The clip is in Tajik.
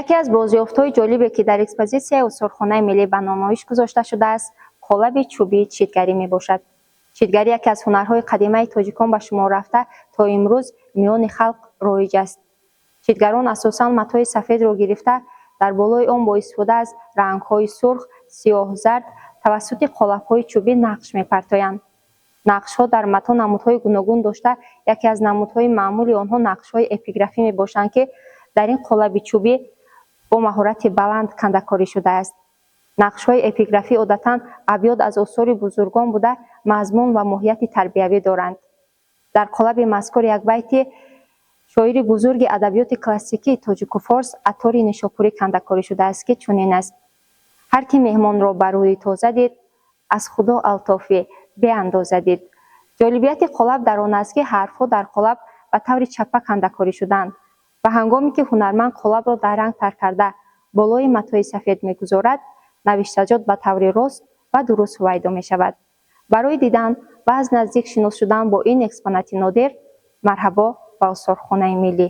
Яке аз бозёфтҳои ҷолибе, ки дар экспозитсияи Осорхонаи миллӣ ба намоиш гузошта шудааст, қолаби чӯбии читгарӣ мебошад. Читгарӣ яке аз ҳунарҳои қадимаи тоҷикон ба шумор рафта, то имрӯз миёни халқ роиҷ аст. Читгарон асосан матои сафедро гирифта, дар болои он бо истифода аз рангҳои сурх, сиёҳ, зард тавассути қолабҳои чӯбӣ нақш мепартоянд. Нақшҳо дар мато намудҳои гуногун дошта, яке аз намудҳои маъмули онҳо нақшҳои эпиграфӣ мебошанд, ки дар ин қолаби чӯбӣ бо маҳорати баланд кандакорӣ шудааст. Нақшҳои эпиграфӣ одатан абёт аз осори бузургон буда, мазмун ва моҳияти тарбиявӣ доранд. Дар қолаби мазкур як байти шоири бузурги адабиёти классикии тоҷику форс Аттори Нишопурӣ кандакорӣ шудааст, ки чунин аст: «Ҳар ки меҳмонро ба рӯи тоза дид, аз Худо алтофи беандоза дид». Ҷолибияти қолаб дар он аст, ки ҳарфҳо дар қолаб ба таври чаппа кандакорӣ шуданд ва ҳангоме ки ҳунарманд қолабро дар ранг тар карда болои матои сафед мегузорад, навиштаҷот ба таври рост ва дуруст ҳувайдо мешавад. Барои дидан ва аз наздик шинос шудан бо ин экспонати нодир марҳабо ба Осорхонаи миллӣ.